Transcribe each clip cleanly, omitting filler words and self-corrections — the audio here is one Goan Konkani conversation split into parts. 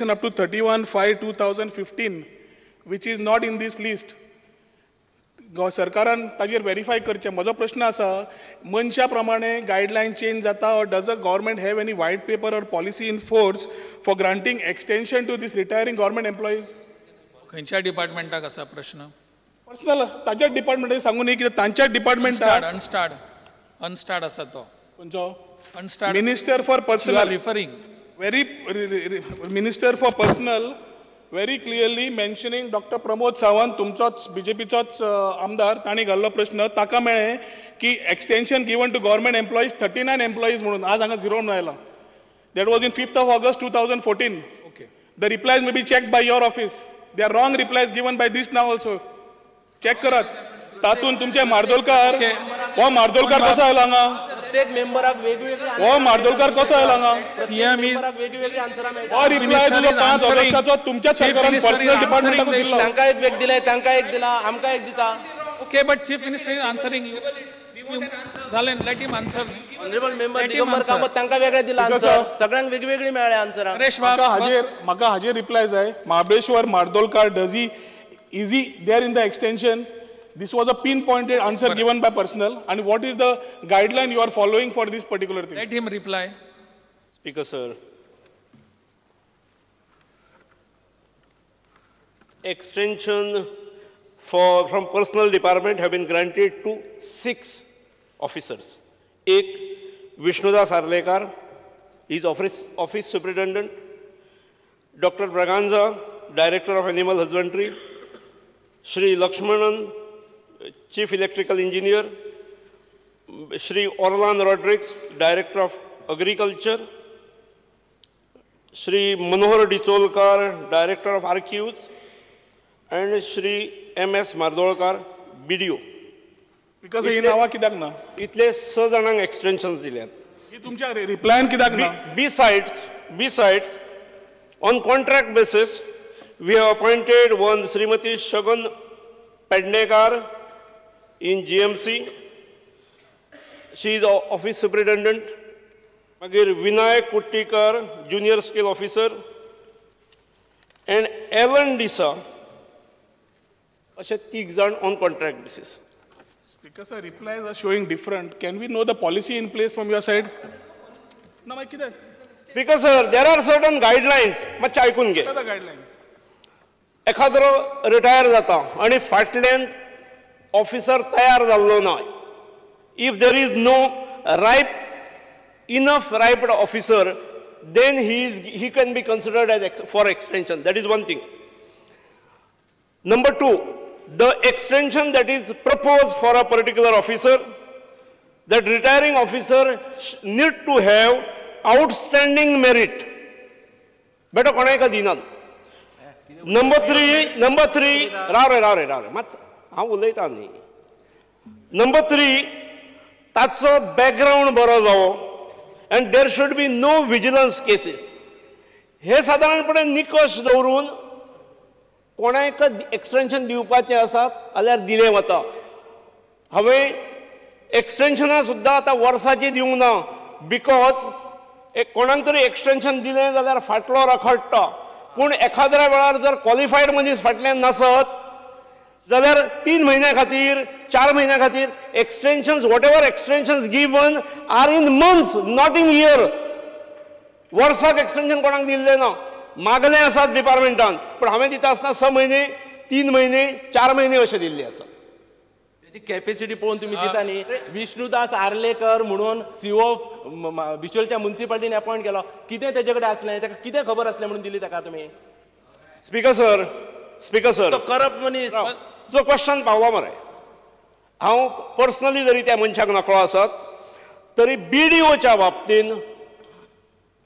Up to 31/5/2015, which is not in this list. सरकारान ताजेर वेरीफाय करचें. म्हजो प्रश्न आसा, मनशा प्रमाणे गायडलायन चेंज जाता or does a government have any white paper or policy in force for granting extension to this retiring government employees? खंयच्या डिपार्टमेंटाक आसा प्रश्न? पर्सनल ताच्याच डिपार्टमेंटाक सांगू न्ही, कित्याक तांच्याच डिपार्टमेंटाक अनस्टार्ड अनस्टार्ड आसा तो. खंयचो? Unstarred minister for personnel referring very minister for personnel very clearly mentioning doctor Pramod Sawant, तुमचोच बीजेपीचोच आमदार, तांणी घाल्लो प्रश्न ताका मेळ्ळें की extension given to government employees 39 employees म्हणून आज हांगा झिरो म्हणून आयला. That was in 5th of August 2014. Okay, the replies may be check by your office. They are wrong replies given by this now also. Check करात. तातूंत तुमचे मार्दोलकार, हो मार्दोलकार कसो आयलो हांगा? प्रत्येक मेंबराक वेगवेगळी, हो मार्दोलकार कसो आयलो हांगा? वेगवेगळी आन्सरां मेळटा. हो रिप्लाय तुजो 5 ऑगस्टाचो तुमच्याच सरकारान पर्सनल डिपार्टमेंटाक दिल्लो. तांकां एक वेग दिले, तांकां एक दिला, आमकां एक दिता. Okay, but chief minister is answering you. जालें, let him answer. Honourable member Digambar Kamat तांकां वेगळें दिला आन्सर, सगळ्यांक वेगवेगळी मेळ्ळे आन्सरां. म्हाका हाजेर रिप्लाय जाय. Mahabaleshwar Mardolkar, does he is he there in the extension? This was a pinpointed answer given by personnel. And what is the guideline you are following for this particular thing? Let him reply. Speaker sir, extension from personnel department have been granted to 6 officers. Ek, Vishnudas Arlekar, he is office superintendent. Dr. Braganza, Director of Animal Husbandry. Shri Lakshmanan, Chief Electrical Engineer. Shri Orlan Rodrigues, Director of Agriculture. Shri Manohar Dicholkar, Director of Archives, and Shri M.S. Mardolkar, BDO. Because ही नांवां कित्याक ना? इतले 6 जाणांक एक्सटेन्शन्स दिल्यात. ही तुमच्या रिप्लायन कित्याक ना? Besides, on contract basis, we have appointed one Srimati Shagun Pednekar in GMC. She is office superintendent. Magir Vinayak Kuttikar, junior scale officer, and Alan Disa. अशे 3 जाण on contract basis. Speaker sir, replies are showing different. Can we know the policy in place from your side? ना मागीर कितें? Speaker sir, there are certain guidelines. मातशें आयकून घे. What are the guidelines? एखाद्रो रिटायर जाता आनी फाटल्यान ऑफिसर तयार जाल्लो ना. If there is no ripe enough ripe officer, then he can be considered as for extension. That is one thing. Number 2, the extension that is proposed for a particular officer, that retiring officer need to have outstanding merit. Better कोणाक दिनात. Number three, राव रे, मात हांव उलयता न्ही. Number 3, ताचो बॅकग्रावंड बरो जावो and there should be no vigilance cases. हे सादारणपणे निकश दवरून कोणाक एक्सटेन्शन दिवपाचें आसा जाल्यार दिलें वता. हांवें एक्सटेन्शनां सुद्दां आतां वर्साची दिवंक ना, because कोणाक तरी एक्सटेन्शन दिलें जाल्यार फाटलो रखडटा. पूण एखाद्या वेळार जर क्वॉलिफायड मनीस फाटल्यान नासत जाल्यार 3 म्हयन्या खातीर 4 म्हयन्या खातीर extensions, whatever extensions given are in months, not in year. वर्साक एक्सटेन्शन कोणाक दिल्लें ना. मागलें आसात डिपार्टमेंटान, पूण हांवें दिता आसतना 6 म्हयने, 3 म्हयने, 4 म्हयने अशें दिल्ले आसा. तेची कॅपेसिटी पळोवन तुमी दिता न्ही. विष्णुदास आर्लेकर म्हणून सीओ बिचोलच्या मुन्सिपालिटीन अपॉयंट केलो, कितें तेजे कडेन आसलें, ताका कितें खबर आसलें म्हणून दिली ताका तुमी? स्पीकर सर, तो करप्ट मनीस. जो क्वेश्चन पावला मरे, हांव पर्सनली जरी त्या मनशाक नकळो आसत तरी बीडीओच्या बाबतीन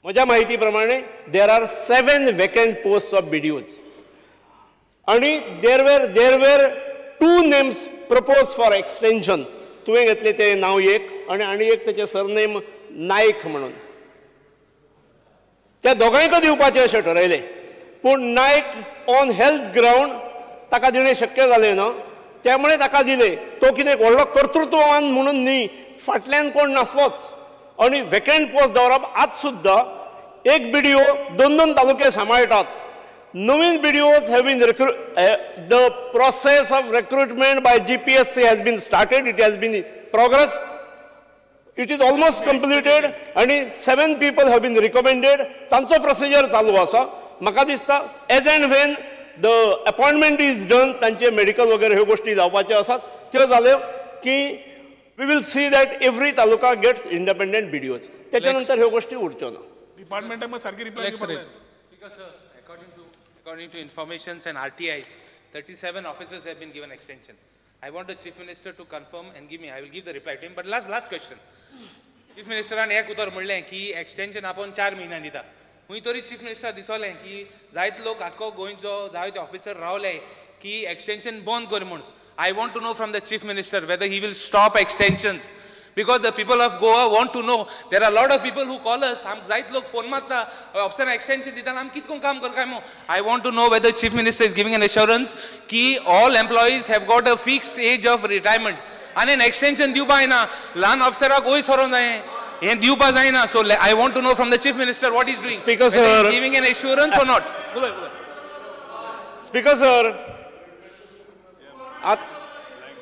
म्हज्या म्हायती प्रमाणे there are 7 vacant post of BDOs आनी there were 2 names propose for extension. तुवें घेतलें तें नांव एक आनी आनी एक तेचें सरनेम नायक म्हणून, त्या दोगांयक दिवपाचें अशें ठरयलें. पूण नायक ऑन हेल्थ ग्रावंड ताका दिणें शक्य जालें ना, त्यामुळे ताका दिलें. तो कितें व्हडलो कर्तृत्ववान म्हणून न्ही, फाटल्यान कोण नासलोच. आनी वेकंट पोस्ट दवरप आज सुद्दां एक बीडीओ दोन दोन तालुके सांबाळटात. नवीन BDOs have been the process of recruitment by GPSC has been started. It has been progress. It is almost completed आनी 7 people have been recommended. तांचो प्रोसिजर चालू आसा. म्हाका दिसता as and when the appointment is done तांचे मेडिकल वगैरे ह्यो गोश्टी जावपाच्यो आसात त्यो जाल्यो की we will see that every taluka gets independent BDOs. त्याच्या नंतर ह्यो गोश्टी उरच्यो ना. डिपार्टमेंटाक सारकी reply. According to informations and RTIs, 37 officers have been given extension. I want the Chief Minister to confirm and give me. I will give the reply to him. But last question. Chief Minister an एक उतर म्हणलें की extension आपण 4 महिन्यां दिता. हुंय तरी Chief Minister दिसोलें की जायत लोक आख्खो गोंयचो जायते ऑफिसर रावले की extension बंद कर म्हूण. I want to know from the Chief Minister whether he will stop extensions. Because the people of Goa want to know. There are a lot of people who call us. आम जायत लोक फोन मारता, ऑफिसर एक्सटेंशन दिता, आम कितको काम कर काय मो. I want to know whether Chief Minister is giving an assurance की all employees have got a fixed age of retirement. आनी एक्सटेंशन दिवपा जायना, ल्हान ऑफिसराक वयर सरोंक जाय, हें दिवपा जायना. So I want to know from the Chief Minister what is doing. Speaker sir, giving an assurance or not. Speaker sir,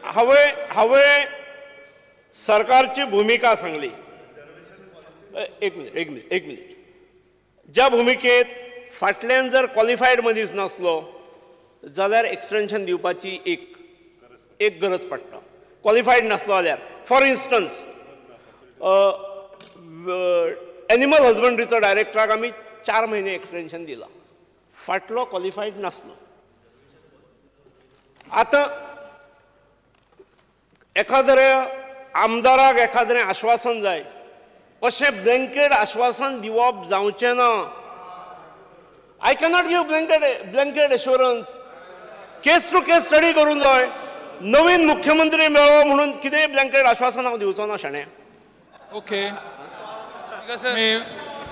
हांवें सरकारची भूमिका सांगली. एक मिनिट. ज्या भुमिकेत फाटल्यान जर क्वॉलिफायड मनीस नासलो जाल्यार एक्सटेंशन दिवपाची एक गरज पडटा. क्वॉलिफायड नासलो जाल्यार फॉर इन्स्टन्स एनिमल हजबंड्रीचो डायरेक्टराक आमी 4 महिने एक्सटेंशन दिला. फाटलो क्वॉलिफायड नासलो. आतां एखाद्या आमदाराक एखाद्रें आश्वासन जाय, अशें ब्लँकेट आश्वासन दिवप जावचें ना. I cannot give blanket assurance. Case to case study करूंक जाय. नवीन मुख्यमंत्री मेळ्ळो म्हणून कितेंय ब्लँकेट आश्वासन हांव दिवचो ना शाणे. ओके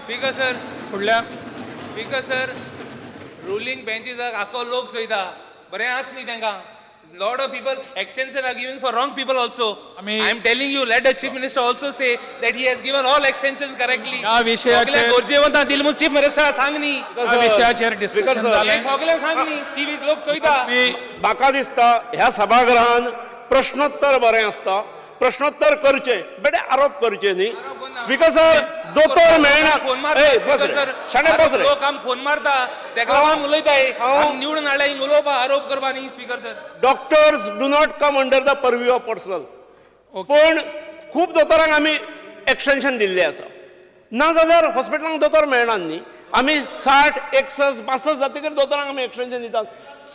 स्पीकर सर, फुडल्या स्पीकर सर, रुलींग बेंचीसाक आख्खो लोक चोयता, बरें आस न्ही तांकां. Lot of people, extensions are given for wrong people also. I am telling you, let the Chief Minister also say that he has given all extensions correctly. ह्या विशयाचेर गरजेवंता दिल म्हूण Chief Minister सांग न्ही. ह्या विशयाचेर डिस्कशन जालें. सगळ्यांक सांग न्ही, टीव्ही लोक चोयता. म्हाका दिसता ह्या सभागृहान प्रश्नोत्तर बरें आसता, प्रश्नोत्तर करचें, बेटे आरोप करचे न्ही. स्पीकर सर, दोतोर मेळना. शाणे बस रे. लोक आम फोन मारता, तेका लागून उलयताय, आम निवडून हाडल्या हिंग उलोवपा, आरोप करपा न्ही speaker sir. Doctors do not come under the purview of personnel. पण खूब दोतोरांक आमी एक्सटेंशन दिल्लें आसा. ना जाल्यार हॉस्पिटलांक दोतोर मेळना न्ही. आमी 60, 61, 62 जातकीर दोतोरांक आमी एक्सटेंशन दितात.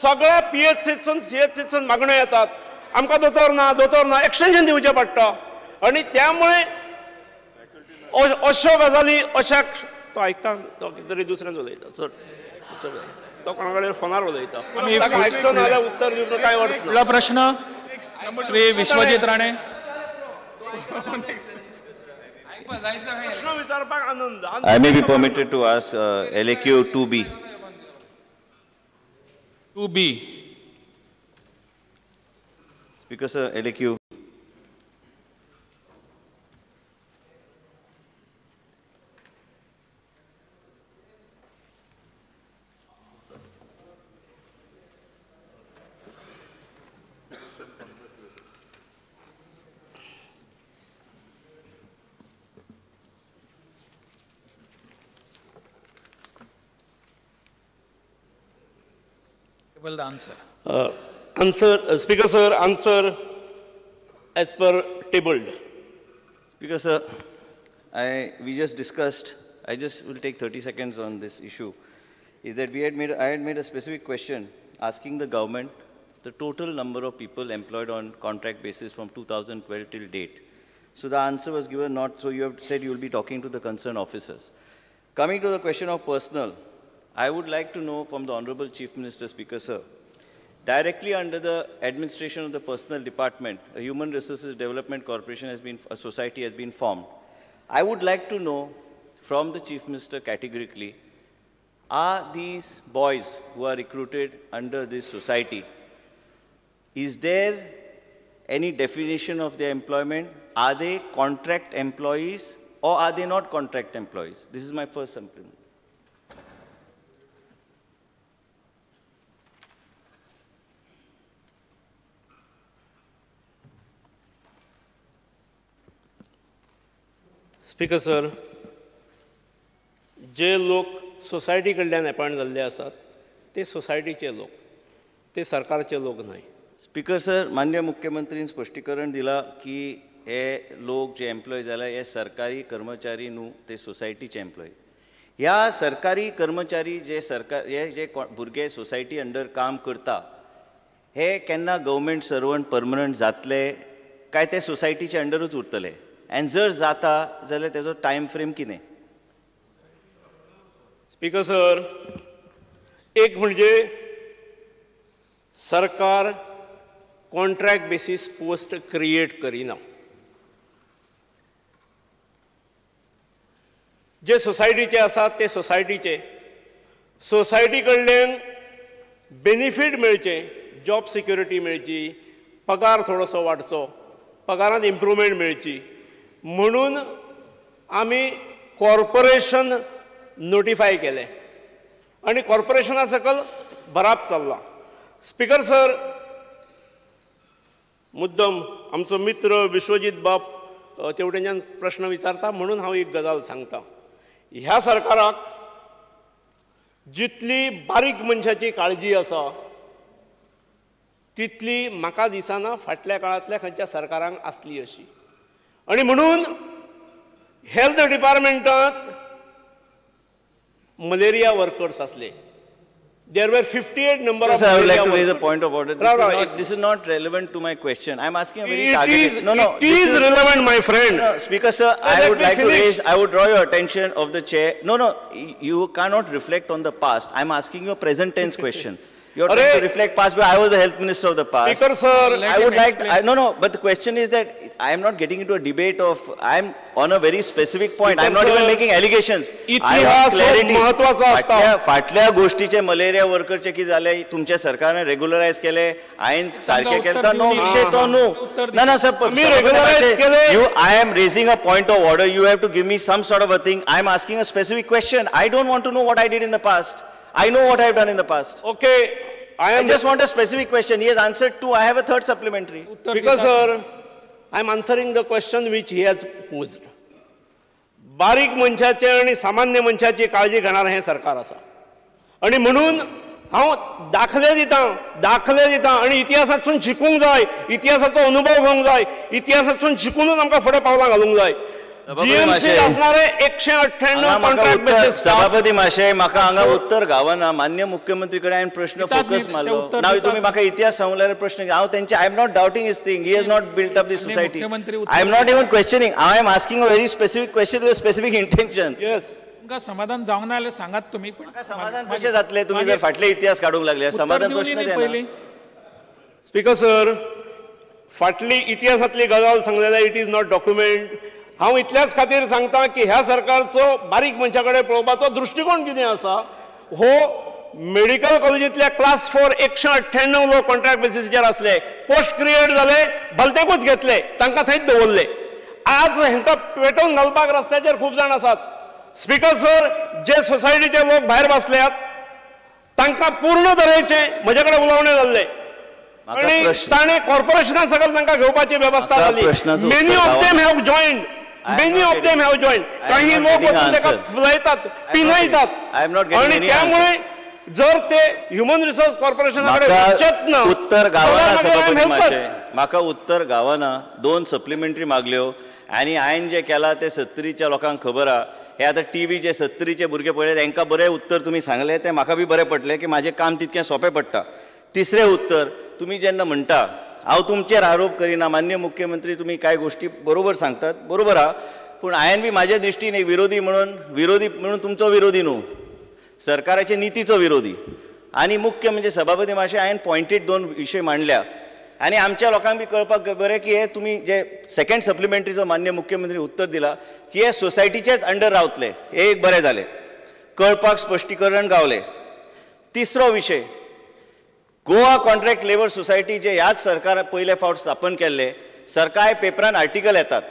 सगळ्या पीएचसीतसून सीएचसीतसून मागण्यो येतात, आमकां दोतोर ना, दोतोर ना, एक्सटेंशन दिवचें पडटा. आनी त्यामुळे अश्यो गजाली अश्या तो आयकता, तो कितें तरी दुसऱ्यान उलयता, चड चड तो कोणा कडेन फोनार उलयता, ताका आयकचो ना जाल्यार उत्तर दिवपाक कांय अर्थ ना. फुडलो प्रश्न श्री विश्वजीत राणे. प्रश्न विचारपाक आनंद. I may be permitted to ask LAQ 2B. 2B. Speaker sir, LAQ. Well, the answer. Answer, Speaker sir, answer as per tabled. Speaker sir, we just discussed, I just will take 30 seconds on this issue, is that I had made a specific question asking the government the total number of people employed on contract basis from 2012 till date. So the answer was given not, so you have said you will be talking to the concerned officers. Coming to the question of personnel, I would like to know from the Honorable Chief Minister, Speaker sir, directly under the administration of the Personnel Department, a Human Resources Development Corporation has been, a society has been formed. I would like to know from the Chief Minister categorically, are these boys who are recruited under this society, is there any definition of their employment? Are they contract employees or are they not contract employees? This is my first supplement. Speaker sir, जे लोक सोसायटी कडल्यान अपॉयंट जाल्ले आसात ते सोसायटीचे लोक, ते सरकारचे लोक न्हय. स्पीकर सर, मान्य मुख्यमंत्रीन स्पश्टीकरण दिला की हे लोक जे एम्प्लॉय जाल्या हे सरकारी कर्मचारी न्हू, ते सोसायटीचे एम्प्लॉय. ह्या सरकारी कर्मचारी जे सरकार हे जे भुरगे सोसायटी अंडर काम करता हे केन्ना गव्हर्मेंट सर्वंट परमनंट जातले काय ते सोसायटीचे अंडरूच उरतले? आनी जर जाता जाल्यार तेजो टायम फ्रेम कितें? स्पीकर सर, एक म्हणजे सरकार कॉन्ट्रॅक्ट बेसीस पोस्ट क्रिएट करिना. जे सोसायटीचे आसात ते सोसायटीचे, सोसायटी कडल्यान बेनिफीट मेळचें, जॉब सिक्युरिटी मेळची, पगार थोडोसो वाडचो, पगारांत इम्प्रुवमेंट मेळची म्हणून आमी कॉर्पोरेशन नोटिफाय केलें आनी कॉर्पोरेशना सकल बराब चल्ला. स्पीकर सर, मुद्दम आमचो मित्र विश्वजीत बाब तेवटेच्यान प्रश्न विचारता म्हणून हांव एक गजाल सांगता. ह्या सरकाराक जितली बारीक मनशाची काळजी आसा तितली म्हाका दिसना फाटल्या काळांतल्या खंयच्या सरकारांक आसली अशी. आनी म्हणून हेल्थ डिपार्टमेंटांत मलेरिया वर्कर्स आसले. There were 58 number of. Sir, I would like to raise a point of order. This is not relevant to my question. I am asking a very targeted. No, no. It is relevant, my friend. No, Speaker sir, I would like to raise. I would draw your attention of the chair. No, no. You cannot reflect on the past. I am asking you a present tense question. You are trying to reflect past, but I was the health minister of the past. Speaker sir, I would like. No, no. But the question is that I am not getting into a debate of. I am on a very specific point. I am not even making allegations. इतिहास महत्वाचो आसता. फाटल्या गोष्टीचे मलेरिया वर्करचे कितें जालें, तुमच्या सरकारने रेग्युलरायज केले, आयन सारखे केले. नो विषय तो न्हू. ना ना सर, मी रेग्युलरायज केले. You, I am raising a point of order. You have to give me some sort of a thing. I am asking a specific question. I don't want to know what I did in the past. I know what I have done in the past. Okay, I just want a specific question. He has answered two. I have a third supplementary. Because sir, I am answering the question which he has posed. बारीक मनशाचे आनी सामान्य मनशाची काळजी घेणार हें सरकार आसा आनी म्हणून हांव दाखले दितां, दाखले दितां आनी इतिहासांतसून शिकूंक जाय, इतिहासाचो अनुभव घेवंक जाय, इतिहासांतसून शिकूनच आमकां फुडें पावलां घालूंक जाय. जीएमसी असणारे 198 कॉन्ट्रॅक्ट बेसीस. सभापती माशे, म्हाका हांगा उत्तर गावना. मान्य मुख्यमंत्री कडेन हांवें प्रश्न फोकस मारलो ना. तुमी म्हाका इतिहास सांगल्यार प्रश्न हांव तेंचे. I am not doubting his thing. He has not built up the society. I am not even questioning. I am asking a very specific question with specific intention. Yes, तुमकां समाधान जावंक ना जाल्यार सांगात तुमी. पण समाधान कशें जातलें तुमी जर फाटले इतिहास काडूंक लागले? समाधान प्रश्न पयलीं. स्पीकर सर, फाटली इतिहासांतली गजाल सांगले जाल्यार it is not document. हांव इतल्याच खातीर सांगता की ह्या सरकारचो बारीक मनशा कडेन पळोवपाचो दृश्टिकोण कितें आसा. हो मेडिकल कॉलेजींतल्या क्लास 4 198 लोक कॉन्ट्रॅक्ट बेसीसचेर आसले, पोस्ट क्रिएट जाले, भलतेकूच घेतले, तांकां थंयच दवरले. आज हांकां पेटोवन घालपाक रस्त्याचेर खूब जाण आसात. स्पीकर सर, जे सोसायटीचे लोक भायर बसल्यात तांकां पूर्ण तरेचें म्हजे कडेन उलोवणें जाल्लें आनी ताणें कॉर्पोरेशना सकयल तांकां घेवपाची वेवस्था जाली. Many of them have joined. Many of them have joined. काही लोक वचून ताका फुलयतात, पिनयतात आनी त्यामुळे जर ते ह्युमन रिसोर्स कॉर्पोरेशना कडेन वचत ना. उत्तर गावना सभापती माशे, म्हाका उत्तर गावना. 2 सप्लिमेंटरी मागल्यो आनी हांवें जें केलां तें 70च्या लोकांक खबर आहा. हे आतां टी व्ही जे 70चे भुरगे पळयले तांकां बरें उत्तर तुमी सांगलें, तें म्हाका बी बरें पडलें की म्हाजें काम तितकें सोंपें पडटा. तिसरें उत्तर तुमी जेन्ना म्हणटा, हांव तुमचेर आरोप करिना मान्य मुख्यमंत्री, तुमी कांय गोश्टी बरोबर सांगतात, बरोबर आहा, पूण हांवें बी म्हाज्या दृश्टीन एक विरोधी म्हणून तुमचो विरोधी न्हू, सरकाराचे नितीचो विरोधी. आनी मुख्य म्हणजे सभापती मातशें हांवें पॉयंटेड 2 विशय मांडल्या आनी आमच्या लोकांक बी कळपाक बरें की हे तुमी जे सेकंड सप्लिमेंटरीचो मान्य मुख्यमंत्री उत्तर दिला की हे सोसायटीचेच अंडर रावतले, हे एक बरें जालें, कळपाक स्पश्टीकरण गावलें. तिसरो विशय, गोवा कॉन्ट्रॅक्ट लेबर सोसायटी जे ह्याच सरकार पयले फावट स्थापन केल्ले, सरकार पेपरान आर्टिकल येतात